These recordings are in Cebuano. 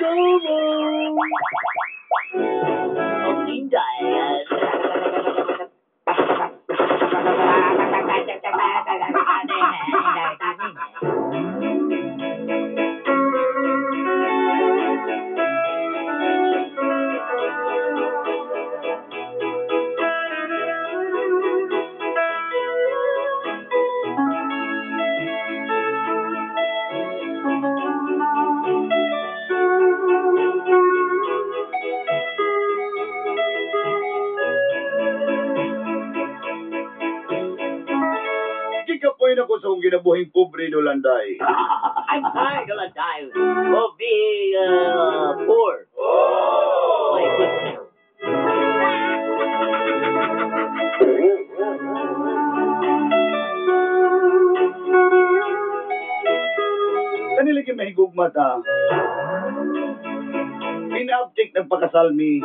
Como. Og Inday. Gikapoy na ko sa akong ginabuhing pobre, Dolanday. I'm tired, Dolanday, of being poor. My goodness. Kanila kay mahigugma ta. Pinauptik ng pakasalmi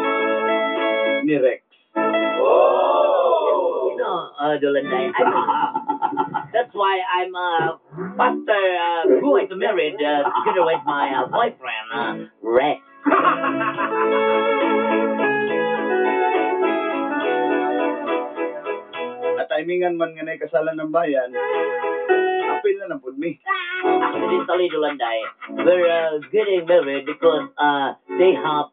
ni Rex. Dolanday, that's why I'm faster going to married together with my boyfriend, Rex. At timingan man nga na'y kasalan ng bayan, apil na lang pud mi. Accidentally, Dolanday, we're getting married because they have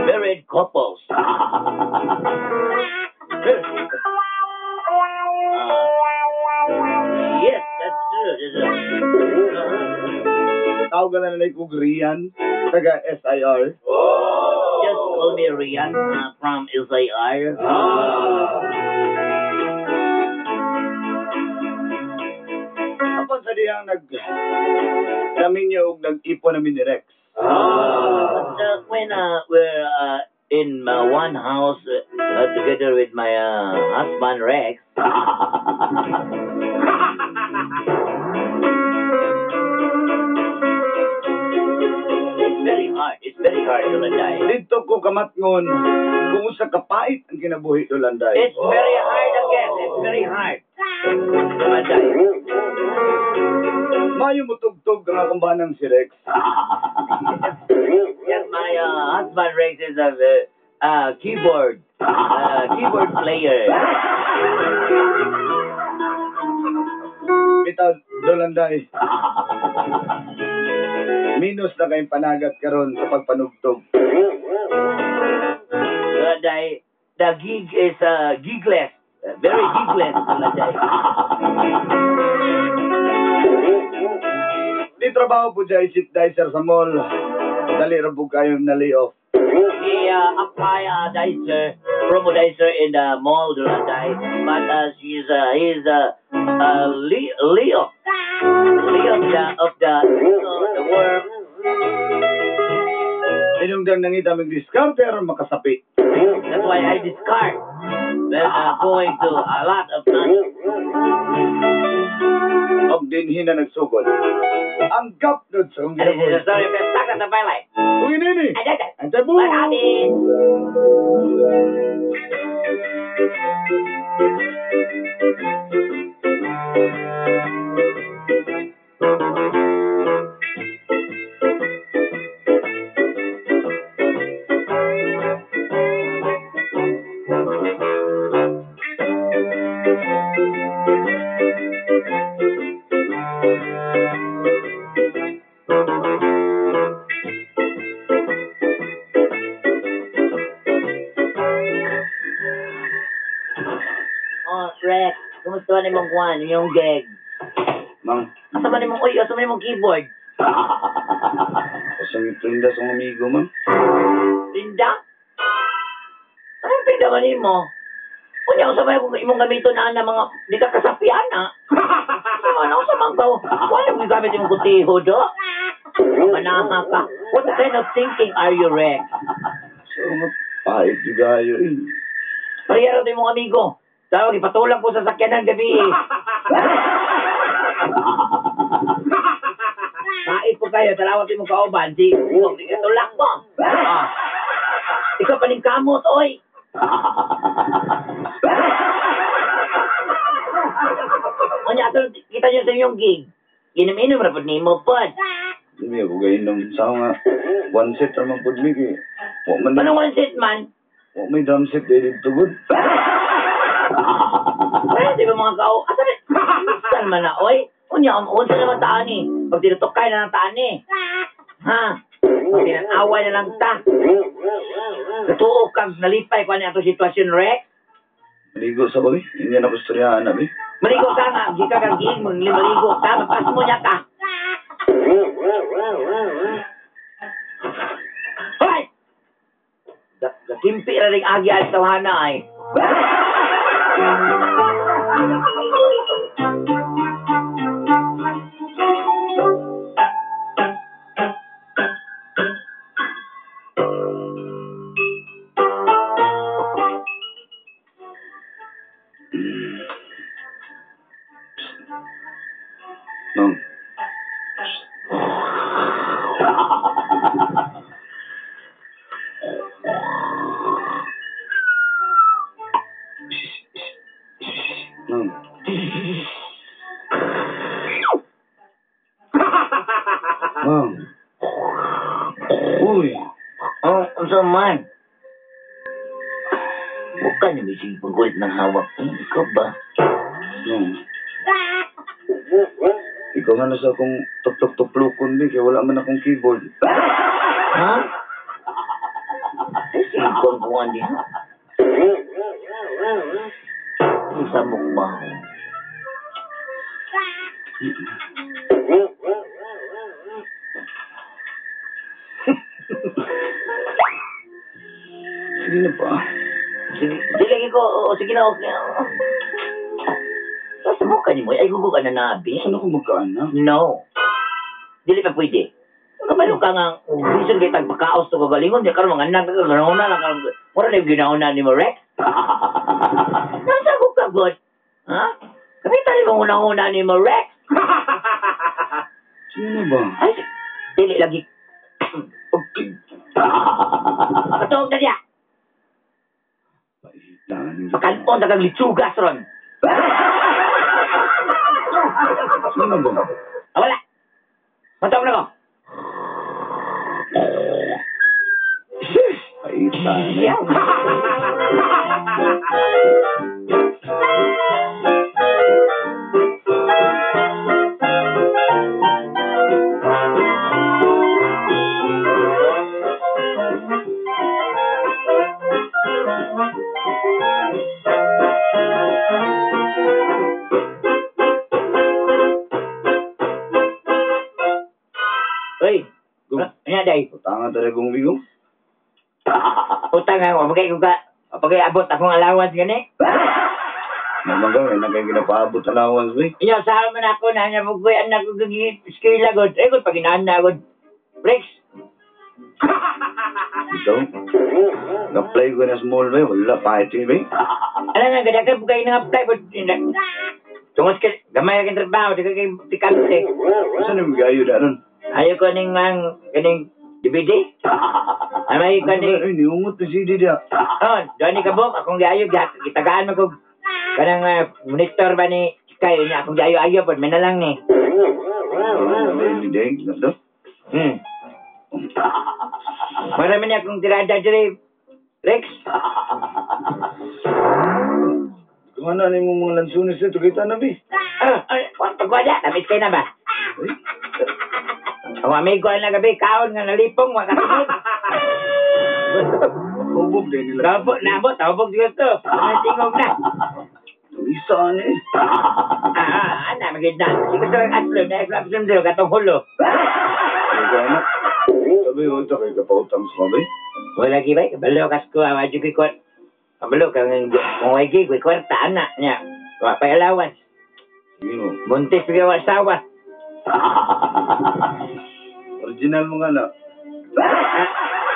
married couples. Yes, that's true. Tawag na nila kog Rian, taga SIR. Just call me Rian from SIR. Apan sa diyang nag namin niya og nag-ipon namin ni Rex. But when we're in one house together with my husband Rex. It's very hard. It's very hard, Dolanday. Dito ko kamatngon kung usa ka pait ang kinabuhi, Dolanday. It's very hard again. It's very hard, Dolanday. Mayo mo tugtog ang akong banang si Rex. Yes, my husband Rex is a keyboard player. Bitaw, Dolanday. Minus na kayong panagat karon sa pagpanugtog. Dolanday, the gig is gigless. Very gigless, Dolanday. Di trabaho po dyan, isip dicer sa mall. Dali ra po kayo na lay off. He apply dicer, promo dicer in the mall, Dolanday. But he's Leo. Leo of the work. Inungdang nangita mig diskarte aron makasapi. That's why I discard when going to a lot of money. Og dinhi na nagsugod ang gapnod sa akong And this is ginabuhi. the story of Stuck at the Twilight. Kung inini, And that's it. ang tabu! What happened? Oh, Rex, kumusta ba nimong kuan, yung gig? Mang, Asa man nimong, uy, asa man nimong keyboard? Usang iprinda sa amigo, ma'am. Pinda? Anong pinda man nimo? Unya, unsa man imong gamiton na na mga di ka kasapian na. Unsa man, unsa man ba? Wala mo gamit imong kutiho do. Manaha ka. What kind of thinking are you, Rex? So, nga, pait yung gayo eh. Parehero to imong amigo. Tawag, ipatulak ko sa sakyanan gabi eh. Pait po kayo, talawag imong kauban. Si, tulak mo. Ah. Ikaw paning kamot, oy. Unya, ato kita niyo sa inyong gig. Ginom-inom ra pud nimo pod. Hindi ako gainom. Sa nga, one set naman po mi kay. Wa man Anong one set man? Wa may drum set dili dito gud. Ay, di ba mga kao? Asa na? Saan man na, oy? Unya, unsa naman taan ni? Pag tinutukay na lang taan ni. Ha? Pag tinanaway na lang ta. Totoo kang nalipay ko ani atong sitwasyon, Rex. Maligo sa babi. Hindi na ko istoryahan na, bi. Maligo ka nga. Di ka kang giing. Maligo ka. Magpas mo niya ka. Hoy! Gatimpi na rin agi at tawhana ay. Nong. Nong. Nong. Uy. Oh, unsa man? Huwag ka na mising pagkulit ng hawak. Ikaw ba? Nong. Ikaw nga nasa akong tuplok-tuplokon, bi, kaya wala man akong keyboard. Ha? Ay, sige ko ang kuwan din. Isa mo ba? Sige na pa. Sige, sige ko. O, sige na, okay. Sasubukan ni mo. Ay, gugo ka na nabi. Saan ako magkaanak? No. Dili pa pwede. Kabalo ka nga, bisan kay tagpakaos to kagalingon, di karon mga anak ka, ganauna lang karon. Mura na yung ginauna ni mo, Rex. Nasa ko ka, God? Ha? Kamita ni mong una-una ni mo, Rex. Sino ba? Ay, dili lagi. Okay. Patuog na niya. Pakanon na kang litsugas ron. Sino ba? Ah, wala. Patuog na ko. Ay, tama. Uy, ano day? Utanga talaga kong bigong. Utang nga, pagkay ko ka, pagkay abot akong allowance gani. Naman ka, may nagay ginapaabot allowance, bay. Inyo, sahal man ako na niya mo ko'y anak ko eskwela god. Eh, god, pag inaan na god. Rex. Ikaw? Nag-apply ko na small, bay. Wala, pahit yun, bay. Alam nga, gadagan po kayo nang-apply. Tungos ka, gamay ka trabaho, di ka kayo tikante. Saan yung gayo na nun? Ayaw ko ning mang, kaning DVD. Ay, may ko ning... Ay, niungot na CD niya. Oh, Johnny Kabok, akong gayo, gitagaan mo ko. Kanang monitor ba ni kayo niya, akong gayo-ayo po, may na lang ni. Marami niya akong tirada diri, Rex. Kumana ni mo mga lansunis dito, kita na, bi. Ah, pagwala, namit kayo na ba? Ang amigo na gabi, kaon nga nalipong, mga kasunod. Hubog din nila. Nabot, nabot, hubog dito. Tingog na. Isa na eh. Ah, ana, maganda. Sige sa aslom, na aslom dito, katong hulo. Ay, sabi, huwag kayo kapautang sa kabi. Wala gi ba? Kabalo kas ko, wadyo ko'y kwart. Kabalo ka, kung way gi, ko'y kwarta, ana, niya. Wa pa'y allowance. Sige mo. Buntis, bigyan wa asawa. Original mo nga na.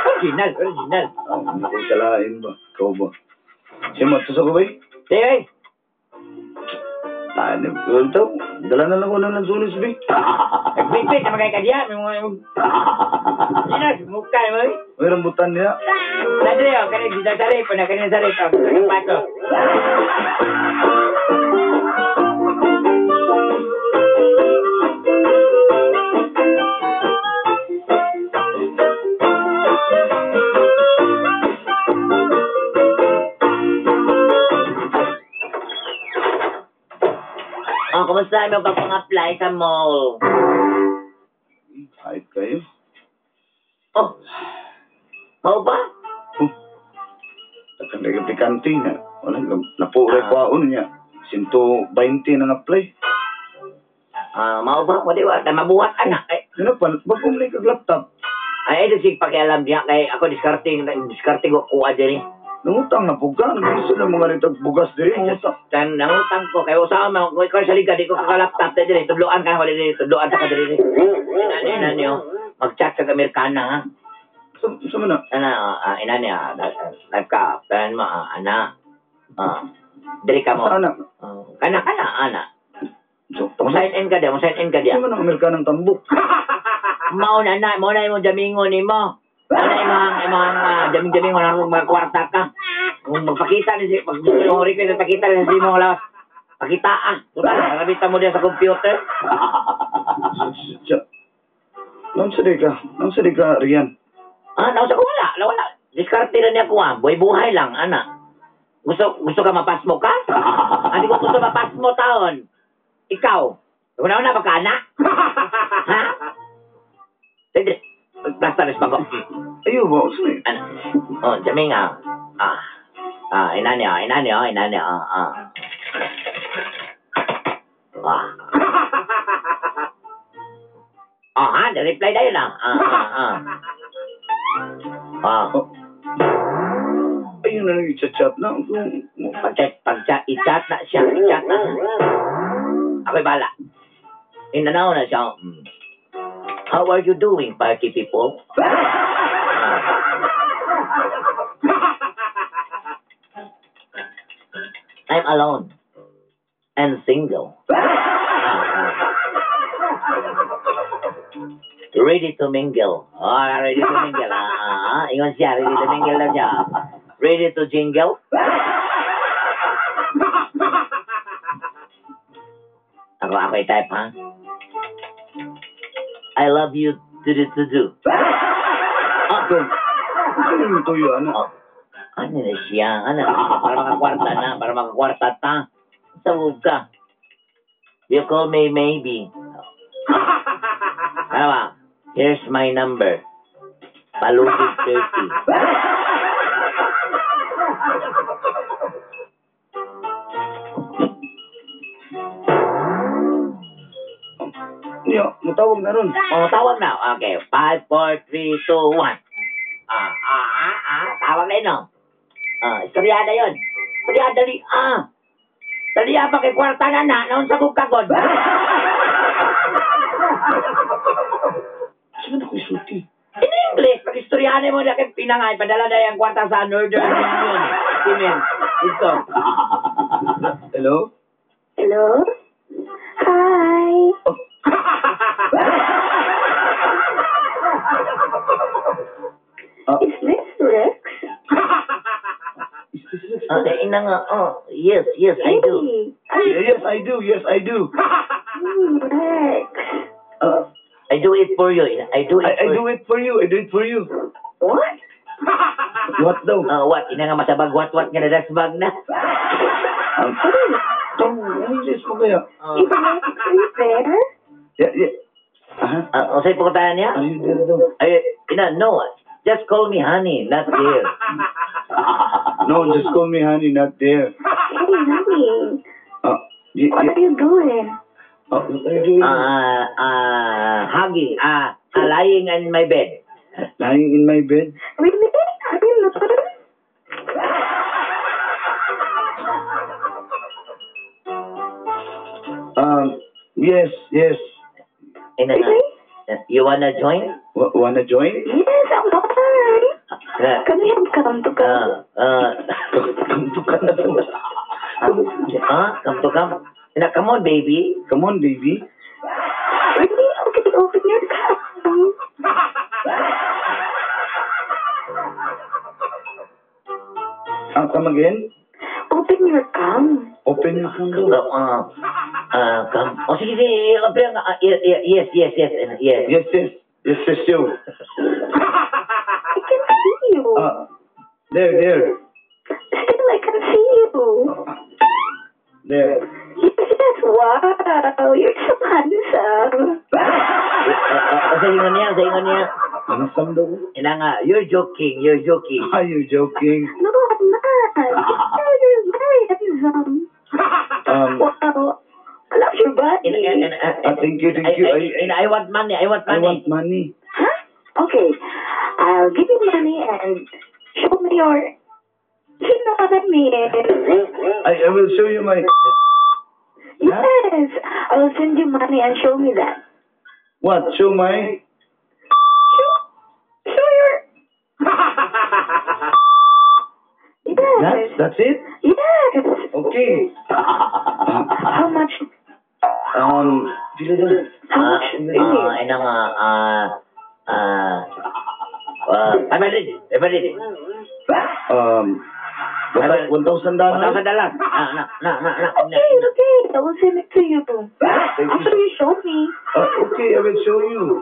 Original, original. Oh, hindi ko kalain ba? Ikaw ba? Siya matos ako ba eh? Sige, Ano, ito, dala na lang ko ng lansunis, ba? Nagbitbit na magay ka diya. May mga... Sino, mukha mo eh. May rambutan niya. Nadre, oh, kanin, sinasari po na, kanin sari po. Kanin pato. Kumusta mo pag-apply sa mall? Kahit kayo. Oh, mao ba? Oh. Takang kay aplikante na. Wala, napuray kwaon niya. 120 nang apply. Ah, mao ba? Wala, wala. Mabuhat, anak. Ay, Ano pa? Bago mo kag laptop. Ay, ay, sige, pakialam niya. Kay ako, diskarte ko kuha diri. Nangutang na po ka. Naggusto na mga nitag bugas diri. Mangutang. Tan, nangutang ko. Kaya usaha mo, kung ikaw sa liga, di ko kakalaptop na diri. Tudloan ka, wala diri. Tudloan ka diri. Inani, inani, oh. Mag-chat sa Amerikana, ha? Sa man na? Ana, inani, live ka. Tanan mo, ana. Diri ka mo. Sa anak. Kana, kana, ana. So, Mo sign in ka diya, mo sign in ka diya. Sa man ang Amerikanang tambok. Mao na na, mao na imong jamingon nimo. Mao na imong jaming-jamingon na mga kwarta ka. Kung magpakita ni si pag gusto mo request pakita ni si imong lawas. Pakita ah. Total, marabita mo diya sa computer. Naunsa di ka? Naunsa di ka, Rian? Ah, naunsa ko wala, wala, wala. Diskarte ra niya ko ah. Buhay-buhay lang, ana. Gusto ka mapasmo ka? Hindi ko gusto mapasmo taon. Ikaw, una-una ba ka, anak? Ha? Sige, basta rin ko. Ayaw ba? Sorry. Ano? Oh, jaming ah. Ah. Ah, inani ah, inani ah, inani ah, ah. Ah. Ah, ha? Reply na yun ah. Ah, ah, ah. Ah. Oh. Ayun na lang i-chat na. Pag-chat, pag-chat, i-chat na siya, i-chat na. Ako'y bala. Inanaw na siya. How are you doing, party people? I'm alone and single. Ready to mingle. Oh, ready to mingle. Ingon siya, ready to mingle na siya. Ready to jingle? Ako i-type, ha? I love you to do to do. Ah, go. Ano yung tuyo, ano? Oh. Ano na siya? Ano? Para makakwarta na. Para makakwarta ta. Sabog ka. You call me maybe. Ano ba? Here's my number. Palugig 30. Niyo, mutawag na ron. Oh, tawag na. Okay. 5, 4, 3, 2, 1. Tawag na yun, no? Istoryada yun. Istoryada ni, Dali, pa kay kwarta na na. Naon sa kong kagod. Saan ako isulti? In English, pag istoryada mo na kay pinangay, padala na yung kwarta sa Northern Union. Simen, ito. Hello? Hello? Hi. Oh. Is this Rex? Is this Rex? Ina nga. Oh, yes, yes, I do. Hey. Yes, I do. Yes, I do. Rex. I do it for you. I do it I for do it for you. I do it for you. What? What daw? What? Ina nga masabag what nga nadasbag na. English mo kaya? Is Rex, are you there? Yeah, yeah. Uh-huh. Sa'yo pupuntahan niya? Are you there daw? Ay, ina, no. Just call me honey, not dear. No, just call me honey, not dear. Hey, honey. What Yeah. are you doing? What are you doing? Hugging. Lying in my bed. Lying in my bed? Really? Are you alone? Yes, yes. Ina, Really? You wanna join? Wanna join? Yes, I'm fine. Can we have come to come? Come to come. Come to come. Ina, come on, baby. Come on, baby. Really? Okay, open your cam. Come again? Open your cam. Open your cam. Come. Oh, sige, sige. Open, yes, yes, yes, yes. Yes, yes. Yes, yes, yo. I can see you. There, there. Still, I can see you. There. Yes, yes. Wow, you're so handsome. Sa ingon niya, sa ingon niya. Handsome daw ko. Ina nga, you're joking, you're joking. Are you joking? No, I'm not. You're very handsome. Wow. I love your body. Ah, thank you, thank you. I want money, I want I money. want money. Huh? Okay. I'll give you money and show me your... You know what I mean. I will show you my... Yes. I will send you money and show me that. What? Show my... Show your... Yes. That's it? Yes. Okay. How much? Pila daw? How much? Ina nga, 500, 500. $1,000? $1,000. Na. Okay, okay. I will send it to you. Thank you. After you show me. Okay, I will show you.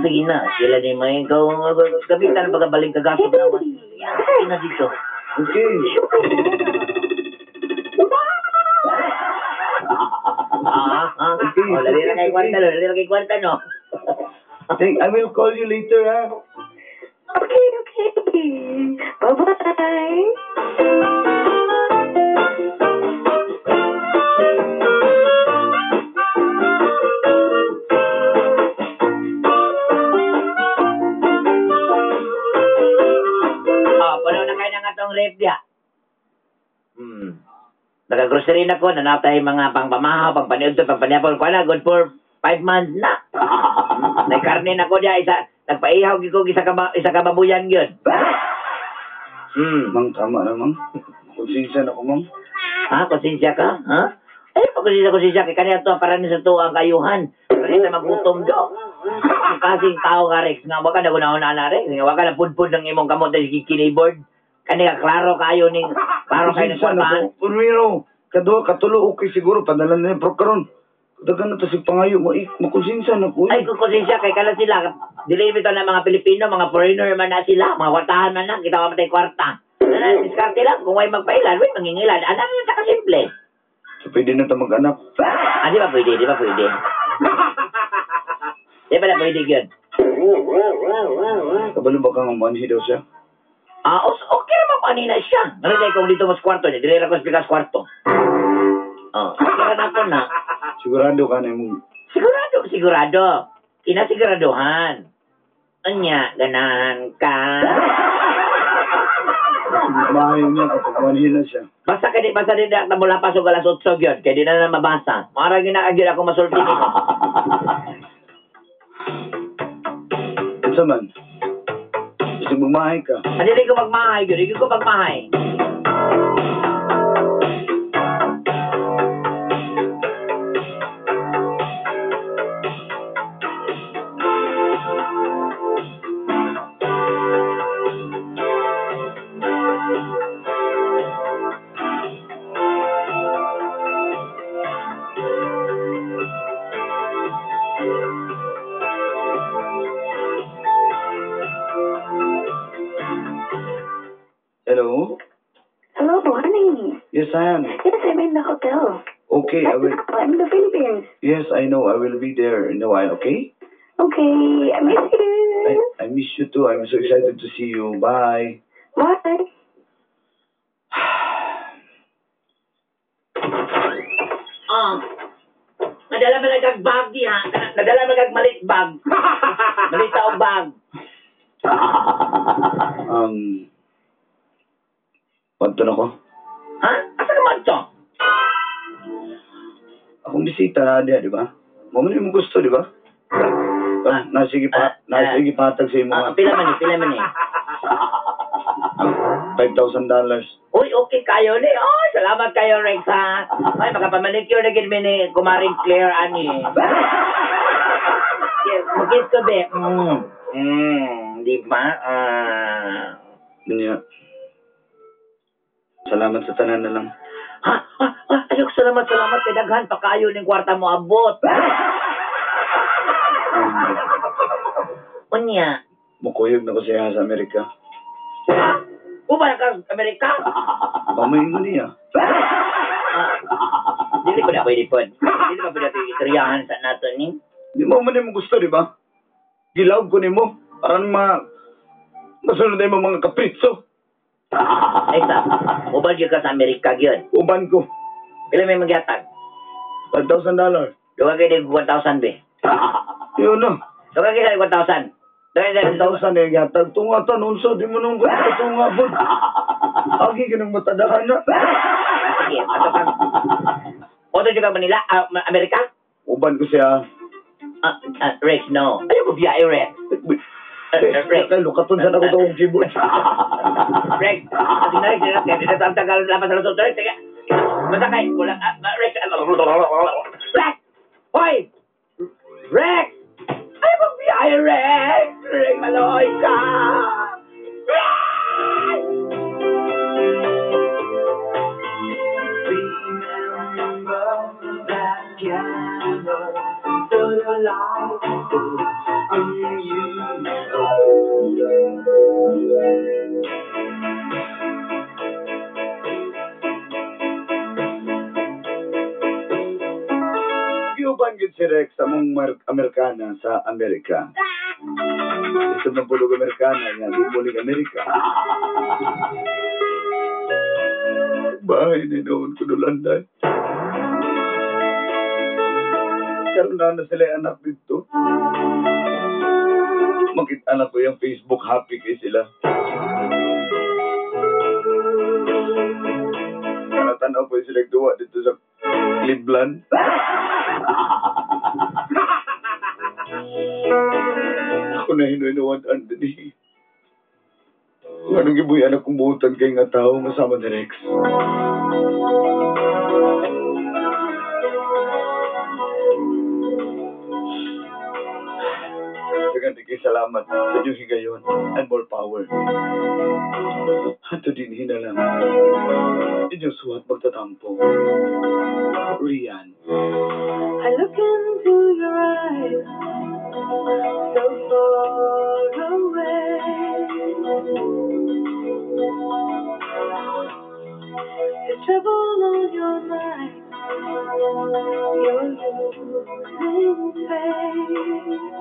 Sige na, sila ni may ikaw gamitan pagkabalik kagaso na naman. Sige na dito. Okay. Show me. Okay. Oh, lali na kay kwarta, lali na kay kwarta, no? Thank, I will call you later, ha? Okay, okay. Bye-bye. Oh, puno na kayo ng atong rep diya. Nag-grocery na ko, nanatay mga pangpamahaw, pangpaniudto, pangpaniapol, kuha na, good for 5 months na. Nagkarne na ko diya, isa, nagpaihaw ko isa ka babuyan yun. Mang, tama na, mang. Konsensya na ko, mang. Ha? Konsensya ka? Ha? Ay, pagkonsensya, kaya kaniya to, para ni sa tuwa ang kayuhan. Para ni sa magutom do. Kasing tao ka, Rex, nga waka na gunahon na, Rex. Nga waka na pudpud ng imong kamot sa keyboard. Kaniya, klaro kayo ning, klaro kayo ng kwartaan. Primero, kaduha, katulo, okay siguro, padalan na yung pro karon. Dagan na to si pangayo, makonsensya na ko. Ay, kung konsensya, kay kala sila, dili ito na mga Pilipino, mga foreigner man na sila, mga kwartahan man na, kita ka matay kwarta. Ano, diskarte lang, kung way magpailan, way mangingilan. Ano na sa kasimple? So, pwede na ito mag-anak. Ah, di ba pwede, di ba pwede? Di ba na pwede yun? Kabalo ba kang manhi daw siya? Ah, okay naman kung anina siya. Ano kung dito mas kwarto niya, dili ra ko sa kwarto. Oh, okay na ako na. Sigurado ka na yung... Sigurado, sigurado. Kinasiguraduhan. Anya, ganahan ka. Mahayo niya kapag manhi na siya. Basta kaya basta din na mula pa sa alas 8 yun, kaya di na na mabasa. Marang yun na agad ako masulti nito. Unsa man? Gusto magmahay ka? Hindi ko magmahay yun. Hindi ko magmahay. Hello? Hello, honey. Yes, I am. Yes, I'm in the hotel. Okay, I will. I'm in the Philippines. Yes, I know. I will be there in a while, okay? Okay, I miss you. I miss you too. I'm so excited to see you. Bye. Bye. Ah. Nadala man nagag bag di ha. Nadala man nagag malit bag. Malit og bag. Padto na ko. Ha? Asa ka man to? Akong bisita na diya, di ba? Mo man yung gusto, di ba? Ah, nasige pa, nasige patag sa imo. Pila man ni, pila man ni. $5,000. Uy, okay kayo ni. Oh, salamat kayo, Rex, ha. Ay, makapamanicure na gid mi ni Kumaring Claire, ani. Magkis ko, be. Di ba? Niya. Salamat sa tanan na lang. Ha? Ayok, salamat, salamat. Kay daghan pa kayo ning kwarta mo abot. Unya. Mukuyog na ko siya sa Amerika. Ha? Uma na ka sa Amerika? Pamain mo niya. Dili pa na pwede pod. Dili pa pwede ito istoryahan sa nato ni. Di mo man nimo gusto, di ba? Gilawag ko nimo. Aron mga masunod na imong mga kapritso. Ay sa, ubal gyud ka sa Amerika gyud. Uban ko. Pila may magyatag? $5,000. Duga kay 1,000 be. Yun na. Duga kay 1,000. Duga kay 1,000 eh, gatag. Tungatan, unsa, di mo nung gusto tunga po. Agi ka nang matadahan na. Sige, ato kang Oto jud ka Manila, Amerika? Uban ko siya. Rex, no. Ayaw ko biyahe, Rex. Rex. Kay lukaton sa ako tawong keyboard. Rex, ating na Rex, Rex, Rex, ang tagal lapas sa lusot, Rex, sige. Basta kay, wala, Rex, Rex! Hoy! Rex! Ayaw ko biyahe, Rex! Rex, maloy ka! Rex! Remember that piano, so delightful, unusual. Giuban gid si Rex sa mong Amerikana sa Amerika. Ito ng pulog Amerikana nga, di muling Amerika. Bahay ni noon ko nulanday. Karon na na sila anak dito. Makita na ko yung Facebook, happy kay sila. Tanaw po sila duwa dito sa Cleveland. Ako na hinuinuwan, Anthony. Anong gibuyan akong buutan kay nga tao nga sama ni Rex? Daghang kay salamat sa inyong higayon and more power. Ato din hinalang inyong suhat magtatampo. Rian. I look into your eyes, so far away. There's trouble on your mind, you're losing faith.